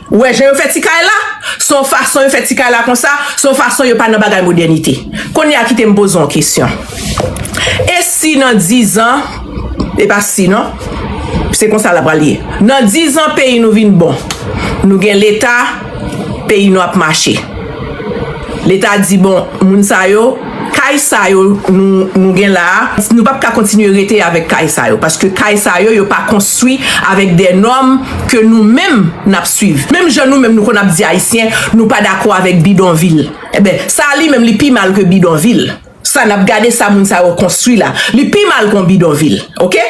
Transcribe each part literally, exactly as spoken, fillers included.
Ou wè jan yo fè ti kay la? Se yon fason yo fè ti kay la konsa, se yon fason yo pa nan bagay modènite. Kounye a kite m poze yon kesyon. E si nan dizan, e pa si non, se konsa l ap pral ye. Nan dizan peyi nou vin bon. Nou gen leta, peyi nou ap mache. Leta di, bon, moun sa yo, kay sa yo nou, nou gen la a, nou p ap ka kontinye rete avèk kay sa yo, paske kay sa yo, yo pa konstwi avèk de nòm ke nou menm n ap swiv. Menm jan nou menm nou konn ap di Ayisyen, nou pa dakò avèk bidonvil. Enben, sa a li menm li pi mal ke bidonvil. Sa n ap gade sa moun sa yo konstwi la, li pi mal ke yon bidonvil. Oke?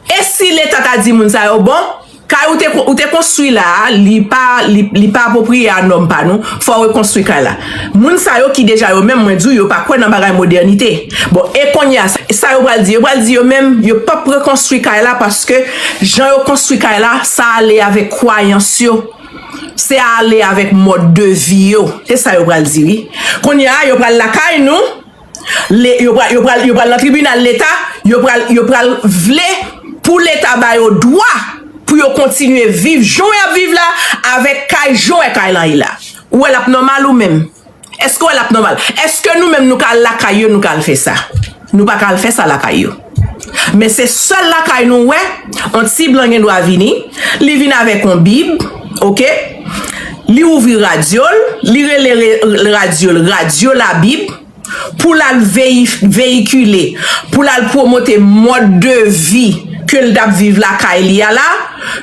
E si leta ta di moun sa yo, bon, kay ou te, ou te konstwi la a, li pa, li, li pa apwopriye a nòm pa nou, fò w rekonstwi kay la. Moun sa yo ki deja yo menm, mwen di w, yo pa kwè nan bagay modènite. Bon, e kounye a, sa, sa yo pral di? Yo pral di yo menm, yo p ap rekonstwi kay la paske jan yo konstwi kay la, sa ale avèk kwayans yo. Se ale avèk mòd de vi yo. Se sa yo pral di, wi. Kounye a, yo pral lakay nou. Le, yo pral, yo pral, yo pral nan tribinal leta, yo pral, yo pral vle pou leta ba yo dwa pou yo kontinye viv jan y ap viv la, avèk kay jan w wè kay lan ye la. Ou wè l ap nòmal ou menm? Èske w wè l ap nòmal? Èske nou menm nou ka al lakay yo, nou ka al fè sa? Nou pa ka al fè sa lakay yo. Men se sèl lakay nou wè, yon ti blan gen dwa vini, li vin avèk yon bib, oke? Li ouvri radyo l, li rele re, radyo l, radyo labib, pou l al veyi, veyikile, pou l al pwomote mòd de vi ke l t ap viv lakay li a la,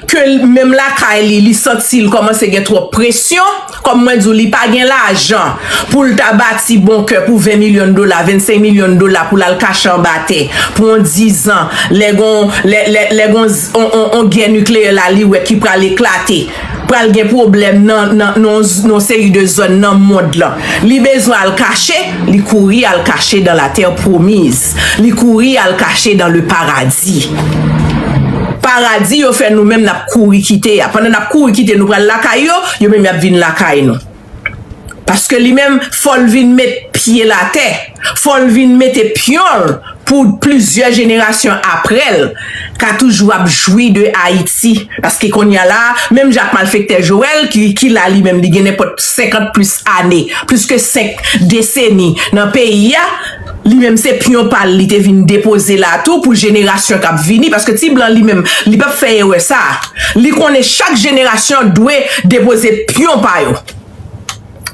ke l, menm lakay li, li santi l kòmanse gen twòp presyon, kòm mwen di w, li pa gen lajan pou l ta bati bonkè pou ven milyon dola, vennsenk milyon dola pou l al kache anba tè pou yon dizan, lè gon, lè, lè, lè gon, on, on, on gè nikleyè la, li wè ki pral eklate. Pral gen pwoblèm nan, nan, nan, nan yon seri de zòn nan mond lan. Li bezwen al kache, li kouri al kache dans la terre promise. Li kouri al kache dans le paradis. Paradi yo fè nou menm n ap kouri kite a. Pandan n ap kouri kite, nou pral lakay yo, yo menm y ap vin lakay nou. Paske li menm, fò l vin met pye l atè, fò l vin mete pyon l pou plizyè jenerasyon apre l ka toujou ap jwi de Ayiti. Paske kounye a la, menm jan ak malfektè Joel, ki, ki la li menm, li gen nenpòt senkant plis ane, plis ke senk deseni nan peyi a, li menm se pyon pa l li te vin depoze la tou pou jenerasyon k ap vini, paske ti blan li menm, li p ap fè erè sa. Li konnen chak jenerasyon dwe depoze pyon pa yo.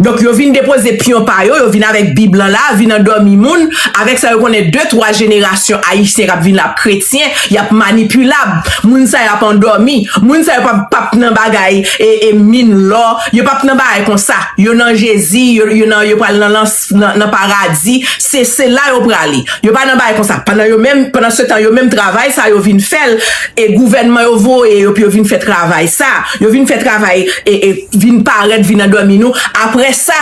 Donk, yo vin depoze pyon pa yo, yo vin avèk Bib lan la, vin andòmi moun, avèk sa yo konnen de, twa jenerasyon ayisyen k ap vin la ap kretyen, y ap manipilab. Moun sa yo ap andòmi. Moun sa yo p ap, p ap nan bagay e, e min lò, yo p ap nan bagay konsa. Yo nan Jezi, yo, yo nan, yo pral nan, nan, nan, nan paradi. Se, se la yo prale. Yo pa nan bagay konsa. Pandan yo menm, pandan se tan, yo menm travay sa yo vin fè l, e gouvènman yo voye yo pou yo vin fè travay sa. Yo vin fè travay e, e vin parèt, vin andòmi nou. Apre sa,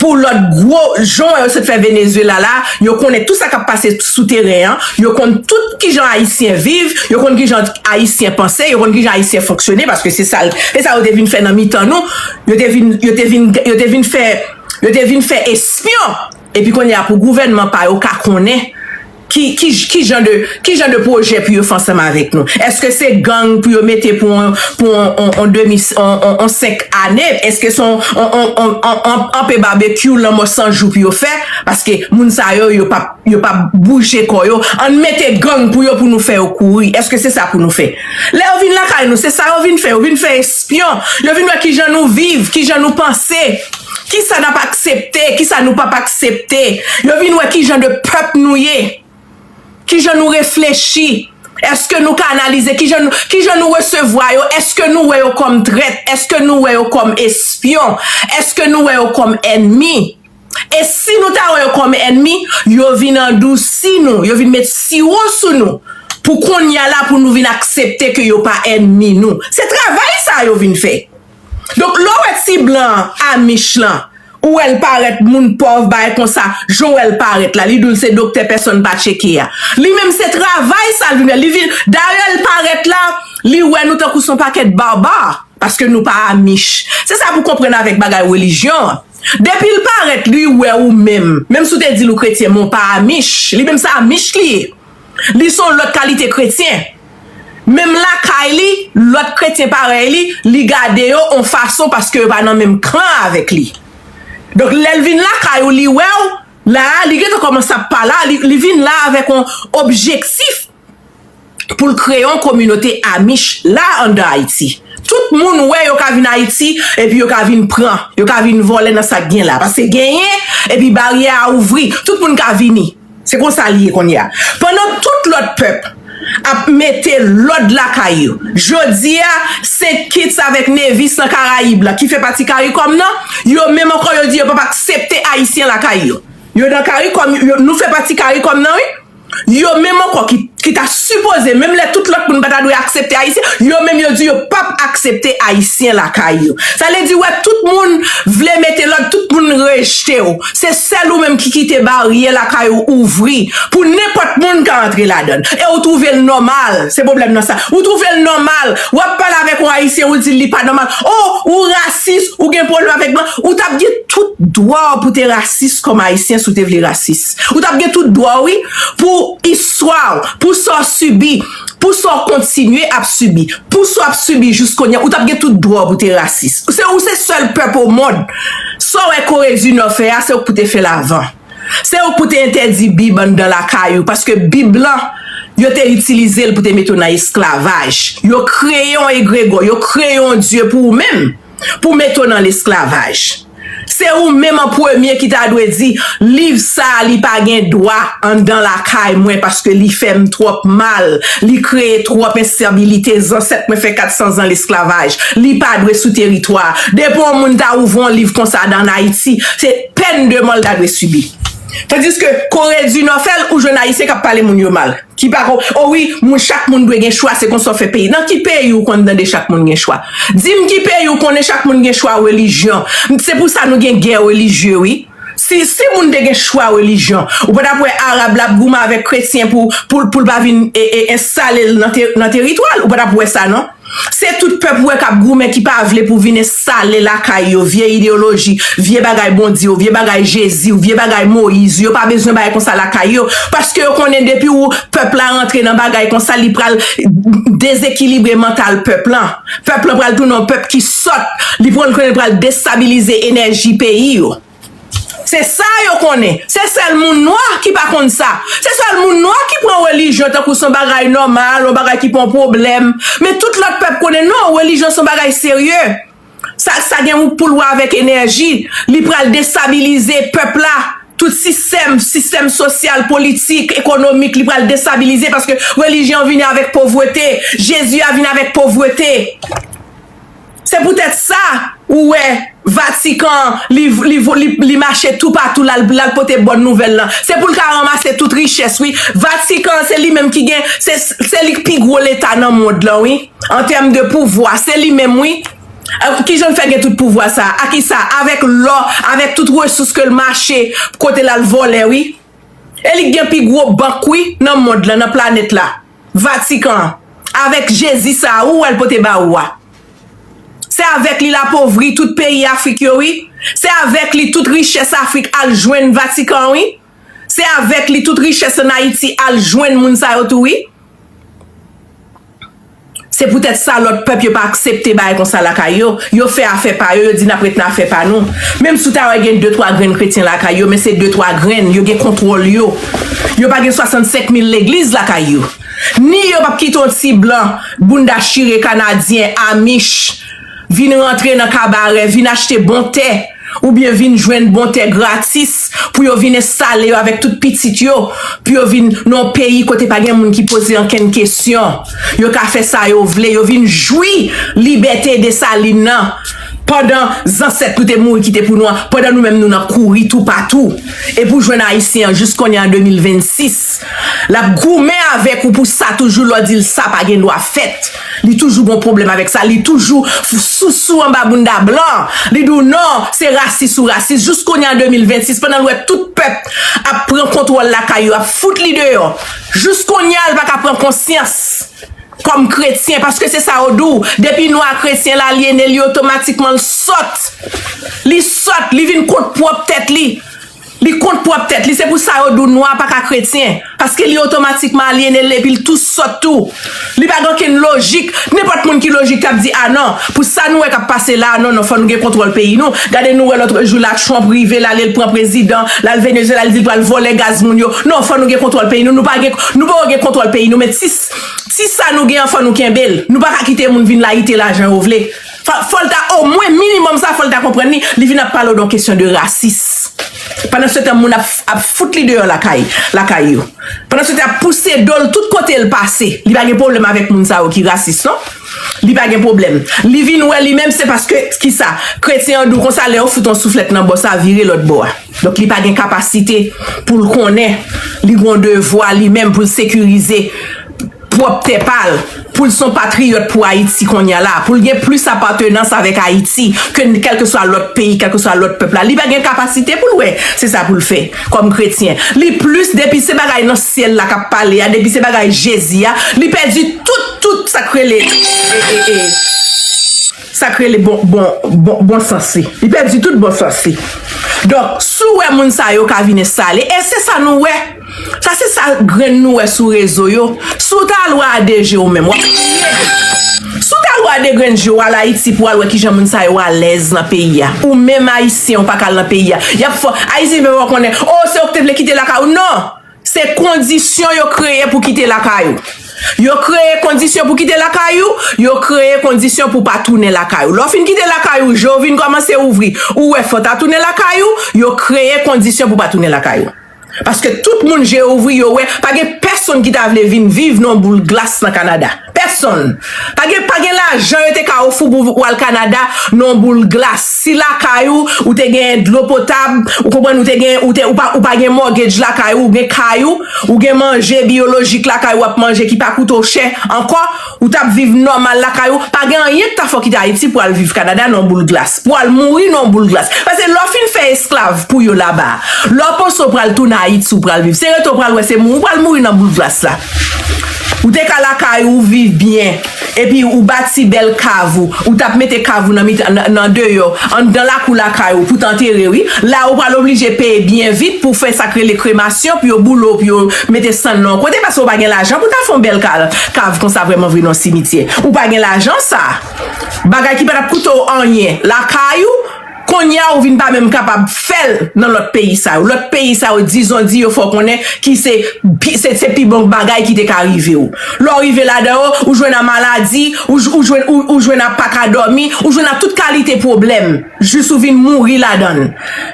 pou lòt gwo jan yo sot fè Venezuela la, yo konnen tout sa k ap pase sou teren an, yo konn tout kijan Ayisyen viv, yo konn kijan Ayisyen panse, yo konn kijan Ayisyen fonksyone, paske se sa, se sa yo te vin fè nan mitan nou, yo te vin, yo te vin, yo te vin fè, yo te vin fè espyon, epi kounye a pou gouvènman pa yo ka konnen ki, ki, ki jan de, ki jan de pwojè pou yo fè ansanm avèk nou? Èske se gang pou yo mete pou on, pou on, on, on demi, on, on, on senk ane? Èske se on, on, on, on, on, on, on pe babekyou lanmò san jou pou yo fè? Paske moun sa yo, yo p ap, yo p ap bouje kò yo. Ann mete gang pou yo, pou nou fè yo kouri. Èske se sa pou nou fè? Lè yo vin lakay nou, se sa yo vin fè. Yo vin fè espyon. Yo vin wè kijan nou viv, kijan nou panse. Kisa n ap aksepte, kisa nou p ap aksepte. Yo vin wè kijan de pèp nou ye. Kijan nou reflechi. Èske nou ka analize kijan nou, kijan nou resevwa yo? Èske nou wè yo kòm trèt? Èske nou wè yo kòm espyon? Èske nou wè yo kòm ènmi? E si nou ta wè yo kòm ènmi, yo vin andousi nou, yo vin met siwo sou nou, pou kounye a la, pou nou vin aksepte ke yo pa ènmi nou. Se travay sa yo vin fè. Donk, lè w wè ti blan Amish lan, ou wè l parèt moun pòv, bagay konsa, jan w wè l parèt la, li di w se doktè pèsonn pa tcheke a. Li menm se travay sa l vin fè. Li vin, dayè l parèt la, li wè nou tankou se yon pakèt baba. Paske nou pa Amish. Se sa pou konprann avèk bagay relijyon an. Depi l parèt, li wè ou menm. Menm si w te di l ou kretyen, men w pa Amish. Li menm se Amish li ye. Li se yon lòt kalite kretyen. Menm lakay li, lòt kretyen parèy li, li gade yo on fason paske yo pa nan menm kan avèk li. Donk, lè l vin lakay ou, li wè w, la a, li gentan kòmanse ap pale, li, li vin la avèk on objektif pou l kreye yon kominote Amish la anndan Ayiti. Tout moun wè yo ka vin Ayiti, epi yo ka vin pran, yo ka vin vòlè nan sa k gen la. Paske genyen, epi baryè a ouvri, tout moun ka vini. Se konsa li ye kounye a. Pandan tout lòt pèp ap mete lòd lakay yo, jodi a, Saint Kitts avèk Nevis nan Karayib la, ki fè pati Karikòm nan, yo menm ankò yo di yo p ap aksepte Ayisyen lakay yo. Yo nan Karikòm, yo, nou fè pati Karikòm nan, wi. Yo menm ankò ki, ki ta sipoze, menm lè tout lòt moun pa ta dwe aksepte Ayisyen, yo menm yo di yo p ap aksepte Ayisyen lakay yo. Sa vle di, wè, tout moun vle mete lòd, tout moun rejte w. Se sèl ou menm ki kite baryè lakay ou ouvri pou nenpòt moun ka antre ladan l. E ou twouve l nòmal. Se pwoblèm nan sa. Ou twouve l nòmal. W ap pale avèk yon Ayisyen, ou di l li pa nòmal. Oh, ou rasis, ou gen pwoblèm avèk blan. Ou t ap gen tout dwa w pou te rasis kòm Ayisyen si w te vle rasis. Ou t ap gen tout dwa w, wi, pou istwa w, pou sa w sibi, pou sa w kontinye ap sibi, pou sa w ap sibi jis kounye a, ou t ap gen tout dwa w pou te rasis. Se ou se sèl pèp o mond. Sa w wè Kore di Nò fè a, se ou k pou te fè l avan. Se ou k pou te entèdi Bib anndan lakay ou, paske Bib lan, yo te itilize l pou te mete w nan esklavaj. Yo kreye yon egregò, yo kreye yon dye pou ou menm, pou mete w nan lesklavaj. Se ou menm an premye ki ta dwe di, liv sa a, li pa gen dwa anndan lakay mwen paske li fè m twòp mal, li kreye twòp enstabilite, zansèt mwen fè kat san zan lesklavaj, li pa dwe sou teritwa a. Depi yon moun ta ouvri yon liv konsa dan Ayiti, se pèn de mò l ta dwe sibi. Tandiske Kore di Nò fè l, ou jwenn Ayisyen k ap pale moun yo mal. Ki pa ko, o wi, moun, chak moun dwe gen chwa, se konsa w fè peyi. Nan ki peyi ou konn tande chak moun gen chwa? Di m ki peyi ou konnen chak moun gen chwa relijyon. Se pou sa nou gen gè relijye, wi. Si, si moun te gen chwa relijyon, ou pa t ap wè Arab la ap goumen avèk kretyen pou, pou, pou l pa vin e, e, enstale l nan te, nan teritwa l. Ou pa t ap wè sa, non? Se tout pèp ou wè k ap goumen ki pa vle pou vin enstale lakay yo, vye ideyoloji, vye bagay Bondye yo, vye bagay Jezi yo, vye bagay Moyiz yo, yo pa bezwen bagay konsa lakay yo, paske yo konnen depi ou pèp la rantre nan bagay konsa, li pral dezekilibre mantal pèp lan. Pèp lan pral tounen yon pèp ki sòt, li pral, pral destabilize enèji peyi yo. Se sa yo konnen. Se sèl moun nwa ki pa konn sa. Se sèl moun nwa ki pran relijyon tankou se yon bagay nòmal, yon bagay ki pa yon pwoblèm. Men tout lòt pèp konnen non, relijyon se yon bagay serye. Sa, sa gen pou l wè avèk enèji. Li pral destabilize pèp la. Tout sistèm, sistèm sosyal, politik, ekonomik, li pral destabilize paske relijyon vini avèk povrete. Jezi a vini avèk povrete. Se poutèt sa ou wè Vatikan, li, li, li, li mache toupatou, l al, l al pote bòn nouvèl lan. Se pou l ka ranmase tout richès, wi. Vatikan, se li menm ki gen, se, se li k pi gwo leta nan mond lan, wi. An tèm de pouvwa, se li menm, wi. Kijan l fè gen tout pouvwa sa a? A kisa? Avèk lò, avèk tout resous ke l mache, kote l al vòlè, wi. E li k gen pi gwo bank, wi, nan mond lan, nan planèt la. Vatikan an. Avèk Jezi sa a, ou wè l pote ba ou a. Se avèk li l apovri tout peyi Afrik yo, wi. Se avèk li tout richès Afrik al jwenn Vatikan, wi. Se avèk li tout richès ann Ayiti al jwenn moun sa yo tou, wi. Se poutèt sa lòt pèp yo pa aksepte bagay konsa lakay yo. Yo fè afè pa yo, yo di n ap ret nan afè pa nou. Menm si w ta wè gen de twa grenn kretyen lakay yo, men se de twa grenn, yo gen kontwòl yo. Yo pa gen swasannsenk mil legliz lakay yo. Ni yo p ap kite yon ti blan, bounda chire kanadyen, Amish, vin rantre nan kabarè, vin achte bon tè, oubyen vin jwenn bon tè gratis pou yo vin enstale yo avèk tout pitit yo, pou yo vin nan yon peyi kote pa gen moun ki poze ankenn kesyon. Yo ka fè sa yo vle, yo vin jwi libète Desalin nan. Pandan zansèt nou te mouri kite pou nou an, pandan nou menm nou nan kouri toupatou. E pou jwenn Ayisyen an jis kounye a an de mil vennsis, l ap goumen avèk ou pou sa toujou, lè w di l sa pa gen dwa fèt. Li toujou gon pwoblèm avèk sa. Li toujou f-, sou, sou anba bounda blan. Li di w non, se rasis ou rasis. Jis kounye a an de mil vennsis, pandan l wè tout pèp ap pran kontwòl lakay yo, ap fout li deyò. Jis kounye a, l pa ka pran konsyans kòm kretyen, paske se sa yo di w. Depi nwa kretyen l alyene, li otomatikman l sòt. Li sòt, li vin kont pwòp tèt li. Li kont pwòp tèt li. Se pou sa yo di w nwa pa ka kretyen. Paske li otomatikman alyene l epi l tou sòt tou. Li pa gen okenn lojik. Nenpòt moun ki lojik t ap di, "A non, pou sa nou wè k ap pase la, non, non, fò nou gen kontwòl peyi nou. Gade nou wè lòt jou la, Trump rive, l ale, l pran prezidan, l al Venezuela, li di l pral vòlè gaz moun yo. Non, fò nou gen kontwòl peyi nou. Nou pa gen, nou poko gen kontwòl peyi nou, men ti, ti sa nou gen an, fò nou kenbe l. Nou pa ka kite moun vin layite l a jan yo vle." Fò, fò l ta, omwen, minimòm sa, fò l ta konprann li. Li vin ap pale w de yon kesyon de rasis. Pandan se tan, moun ap, ap fout li deyò lakay, lakay yo. Pandan se tan, ap pouse do l tout kote l pase. Li pa gen pwoblèm avèk moun sa yo ki rasis, non. Li pa gen pwoblèm. Li vin wè li menm, se paske, kisa? Kretyen an di w konsa, lè yo fout yon souflèt nan bò sa, vire lòt bò a. Donk, li pa gen kapasite pou l konnen li gen yon devwa li menm pou l sekirize pwòp tè pa l, pou l se yon patriyòt pou Ayiti kounye a la, pou l gen plis apatenans avèk Ayiti ke kèlkeswa lòt peyi, kèlkeswa lòt pèp la. Li pa gen kapasite pou l wè se sa pou l fè kòm kretyen. Li plis depi se bagay nan syèl la k ap pale a, depi se bagay Jezi a, li pèdi tout, tout sa k rele, e, e, e, sa k rele bon, bon, bon, bon sans li. Li pèdi tout bon sans li. Donk, si w wè moun sa yo ka vin enstale, e se sa nou wè. Sa se sa grenn nou wè sou rezo yo. Si w ta al wè a de je w menm, w ap kriye. Si w ta al wè a de grenn je w al Ayiti pou w al wè kijan moun sa yo alèz nan peyi a. Ou menm Ayisyen, ou pa ka al nan peyi a. Y ap fè, Ayisyen fè w konnen, o, se ou ki te vle kite lakay ou. Non! Se kondisyon yo kreye pou kite lakay ou. Yo kreye kondisyon pou kite lakay ou, yo kreye kondisyon pou pa tounen lakay ou. Lè w fin kite lakay ou, je w vin kòmanse ouvri, ou wè fò w ta tounen lakay ou, yo kreye kondisyon pou pa tounen lakay ou. Paske tout moun je ouvri, yo wè, pa gen pèsonn ki ta vle vin viv nan yon boul glas nan Kanada. Pèsonn. Pa gen, pa gen lajan yo te ka ofri w pou w al Kanada nan yon boul glas. Si lakay ou, ou te gen dlo potab, ou konprann, ou te gen, ou te, ou pa, ou pa gen mortgage lakay ou, ou gen kay ou, ou gen manje biyolojik lakay ou, w ap manje ki pa koute w chè ankò, ou t ap viv nòmal lakay ou, pa gen anyen k ta fè w kite Ayiti pou al viv Kanada nan yon boul glas, pou al mouri nan yon boul glas. Paske lè w fin fè esklav pou yo laba, lè w panse w pral tounen Ayiti, ou pral viv, se rete w pral wè, se mouri, ou pral mouri nan boul glas la. Ou te ka lakay ou viv byen, epi ou bati bèl kav ou, ou t ap mete kav ou nan mitan, nan, nan deyò, anndan lakou lakay ou pou t antere, wi. La ou pral oblije peye byen vit pou fè sa k rele kremasyon, pou yo boule w, pou yo mete sann nan yon kote, paske ou pa gen lajan pou ta fè yon bèl ka-, kav konsa vrèman vre nan yon simityè. Ou pa gen lajan sa. Bagay ki pa t ap koute w anyen lakay ou, kounye a ou vin pa menm kapab fè l nan lòt peyi sa yo. Lòt peyi sa yo, dizon di yo fè w konnen ki se pi, se, se pi bon bagay ki te ka rive w. Lè w rive ladan yo, ou jwenn a maladi, ou, j- ou jwenn, ou, ou jwenn a pa ka dòmi, ou jwenn a tout kalite pwoblèm. Jis ou vin mouri ladan l.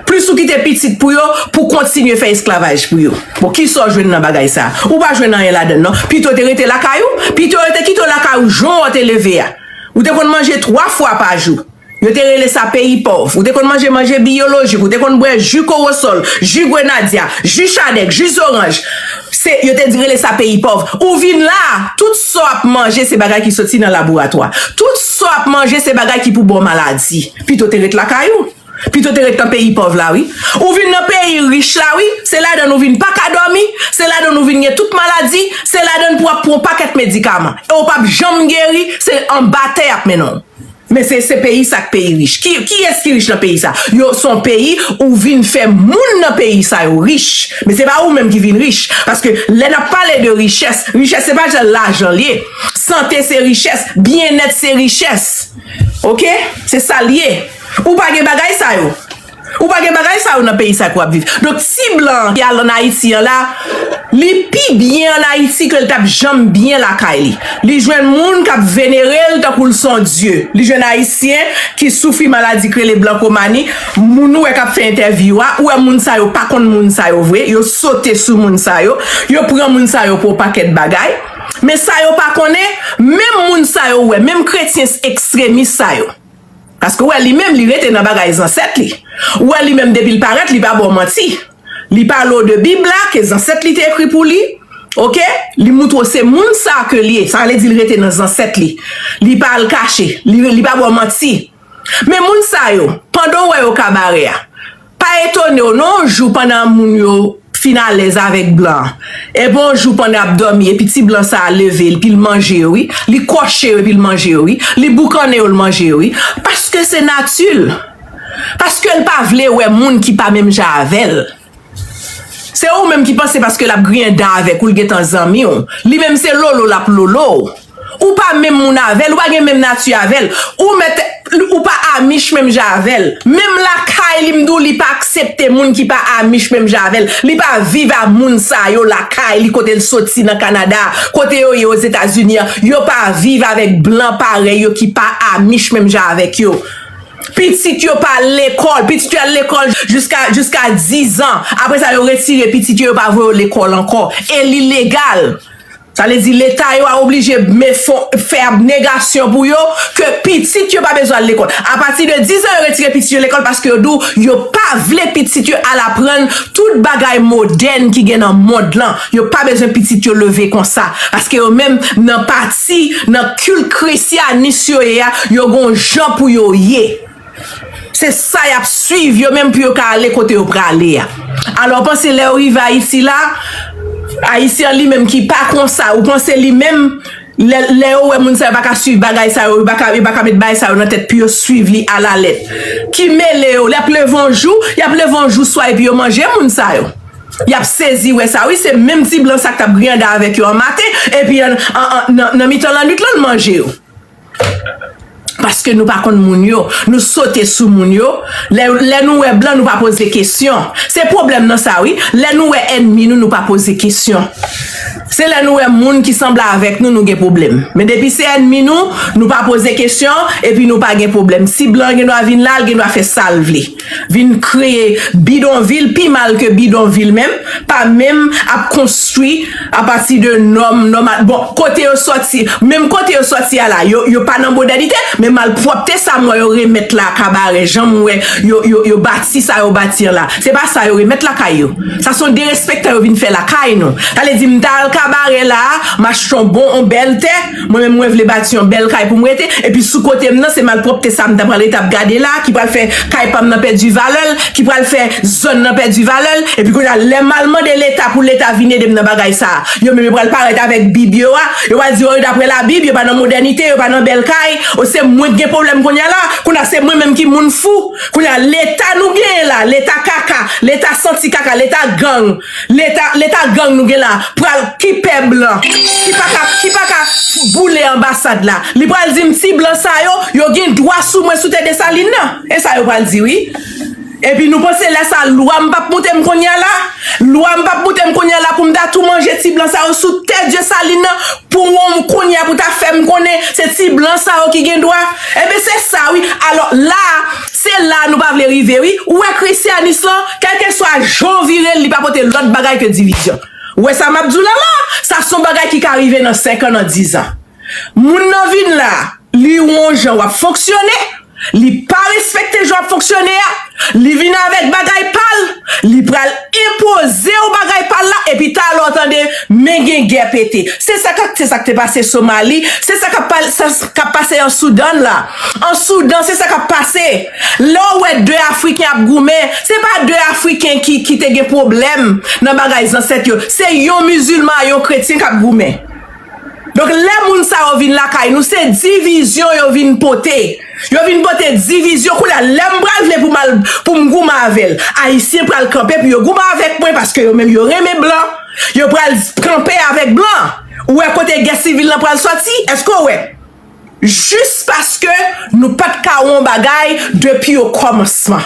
Plis ou kite pitit pou yo, pou kontinye fè esklavaj pou yo. Bon, kisa w jwenn nan bagay sa? Ou pa jwenn anyen ladan l, non. Pito w te rete lakay ou, pito yo te kite w lakay ou jan w te leve a. Ou te konn manje twa fwa pa jou. Yo te rele sa peyi pòv. Ou te konn manje manje biyolojik. Ou te konn bwè ji kowosòl, ji grenadya, ji chadèk, ji zoranj. Se, yo te di rele sa peyi pòv. Ou vin la, tout sa w ap manje, se bagay ki soti nan laboratwa. Tout sa w ap manje, se bagay ki pou ba w maladi. Pito te ret lakay ou. Pito te ret nan peyi pòv la, wi. Ou vin nan peyi rich la, wi. Se ladan l ou vin pa ka dòmi. Se ladan l ou vin gen tout maladi. Se ladan l pou w ap pran yon pakèt medikaman. E w p ap janm geri. Se anba tè y ap mennen w. Men se, se peyi sa k peyi rich. Ki, kiyès ki rich nan peyi sa? Yo, se yon peyi ou vin fè moun nan peyi sa yo rich. Men se pa ou menm ki vin rich. Paske lè n ap pale de richès, richès se pa sèl lajan l ye. Sante se richès, byennèt se richès. Oke? Se sa l ye. Ou pa gen bagay sa yo. Ou pa gen bagay sa yo nan peyi sa ke w ap viv. Donk, ti blan ki al ann Ayiti an la, li pi byen ann Ayiti ke l t ap janm byen lakay li. Li jwenn moun k ap venere l tankou l se yon dye. Li jwenn Ayisyen ki soufri maladi k rele blankomani. Moun ou wè k ap fè entèvyou a, ou wè moun sa yo pa konn moun sa yo vre. Yo sote sou moun sa yo. Yo pran moun sa yo pou yon pakèt bagay. Men sa yo pa konnen, menm moun sa yo ou wè, menm kretyen ekstremis sa yo. Paske w wè li menm, li rete nan bagay zansèt li. Ou wè li menm, depi l parèt, li pa ba w manti. Li pale w de Bib la, ke zansèt li te ekri pou li. Oke? Li moutre w se moun sa ke l ye. Sa vle di l rete nan zansèt li. Li pa al kache. Li, li pa ba w manti. Men moun sa yo, pandan w wè yo kabarè a, pa etone w non, yon jou pandan moun yo fin alèz avèk blan an, epi yon jou pandan y ap dòmi, epi ti blan sa a leve, epi l manje yo, wi. Li kòche yo, epi l manje yo, wi. Li boukannen yo, l manje yo, wi. Paske se nati l. Paske l pa vle wè moun ki pa menm jan avè l. Se ou menm ki panse paske l ap griyen dan avèk ou, l gentan zanmi w. Li menm se lolo l ap lolo w. Ou pa menm moun avè l, ou pa gen menm nati avè l. Ou mèt, ou pa amich menm jan avè l. Menm lakay li, m di w, li pa aksepte moun ki pa amich menm jan avè l. Li pa viv a moun sa yo lakay li, kote l soti nan Kanada, kote yo ye Ozetazini an. Yo pa viv avèk blan parèy yo ki pa amich menm jan avèk yo. Pitit yo pa al lekòl, pitit yo al lekòl jiska, jiska dizan. Apre sa, yo retire pitit yo, yo pa voye yo lekòl ankò. E li legal. Sa vle di Leta yo a oblije me fon, fè abnegasyon pou yo ke pitit yo pa bezwen al lekòl. Apati de dizan, yo retire pitit yo lekòl paske yo di w yo pa vle pitit yo al aprann tout bagay modèn ki gen nan mond lan. Yo pa bezwen pitit yo leve konsa. Paske yo menm nan pati, nan kilt kresyanis yo ye a, yo gon jan pou yo ye. Se sa y ap swiv yo menm pou yo ka ale kote yo prale a. Alò, w panse lè yo rive Ayiti la, Ayisyen an li menm ki pa konsa, ou panse li menm, lè, lè yo wè moun sa yo pa ka swiv bagay sa yo, yo pa ka, yo pa ka met bagay sa yo nan tèt pou yo swiv li alalèt. Ki mele yo, y ap leve yon jou, y ap leve yon jou swa epi yo manje moun sa yo. Y ap sezi wè sa, wi, se menm ti blan sa k t ap griyen dan avèk yo an maten, epi an, an, an, nan, nan mitan lannwit lan, l manje yo. Paske nou pa konn moun yo, nou sote sou moun yo. Lè, lè nou wè blan, nou pa poze kesyon. Se pwoblèm nan sa, wi. Lè nou wè ènmi nou, nou pa poze kesyon. Se lè nou wè moun ki sanble avèk nou, nou gen pwoblèm. Men depi se ènmi nou, nou pa poze kesyon, epi nou pa gen pwoblèm. Si blan gen dwa vin la, l gen dwa fè sa l vle. Vin kreye bidonvil, pi mal ke bidonvil menm, pa menm ap konstwi apati de nòm, nòm a, bon, kote yo sòti, menm kote yo sòti a la, yo, yo pa nan modènite, men malpwòpte sa m wè yo remèt la, Kabarè, jan m wè yo, yo, yo bati sa yo bati an la. Se pa sa yo remèt lakay yo. Sa se yon derespektan yo vin fè lakay nou. Sa vle di m ta al Kabarè la, m achte yon bon, yon bèl tè, mwen menm mwen vle bati yon bèl kay pou m rete, epi sou kote m nan, se malpwòpte sa m ta pral rete ap gade la, ki pral fè kay pa m nan pèdi valè l, ki pral fè zòn nan pèdi valè l, epi kounye a, lè m al mande Leta pou Leta vin ede m nan bagay sa a, yo menm yo pral parèt avèk Bib yo a, yo pral di, o, yo daprè Labib, yo pa nan modènite, yo pa nan bèl kay, o, se mwen k gen pwoblèm kounye a la, kounye a se mwen menm ki moun fou, kounye a Leta nou genyen la, Leta kaka, Leta santi kaka, Leta gang, Leta, Leta gang nou gen la, pral ki pè blan, ki pa ka, ki pa ka boule anbasad la. Li pral di m ti blan sa yo, yo gen dwa sou mwen sou tè Desalin nan. E sa yo pral di, wi. Epi nou panse lè sa lwa m p ap moute m kounye a la? Lwa m p ap moute m kounye a la pou m ta tou manje ti blan sa yo sou tè Desalin nan pou w kounye a pou ta fè m konnen se ti blan sa yo ki gen dwa? Enben se sa wi. Alò la, se la nou pa vle rive wi. Ou wè Krisyanis lan, kèlkeswa jan w vire l, li pa pote lòt bagay ke divizyon. Ou wè sa m ap di w la la? Sa se yon bagay ki ka rive nan senk an, nan diz an. Moun nan vin la, li wè yon jan w ap fonksyone, li pa respekte jan w ap fonksyone a, li vin avèk bagay pa l, li pral enpoze w bagay pa l la, epi talè w tande men gen gè pete. Se sa k, se sa k te pase Somali, se sa k ap pa, sa k ap pase an Soudan la. An Soudan, se sa k ap pase. Lè w wè de Afriken ap goumen, se pa de Afriken ki, ki te gen pwoblèm nan bagay zansèt yo. Se yon mizilman a yon kretyen k ap goumen. Donk, lè moun sa yo vin lakay nou, se divizyon yo vin pote. Yo vin pote divizyon. Kounye a, lè m pral vle pou m al, pou m goumen avè l, Ayisyen pral kanpe pou yo goumen avèk mwen, paske yo menm yo renmen blan. Yo pral kanpe avèk blan. Ou wè kote gè sivil lan pral sòti? Èske w wè? Jis paske nou pa t ka wè yon bagay depi okòmansman.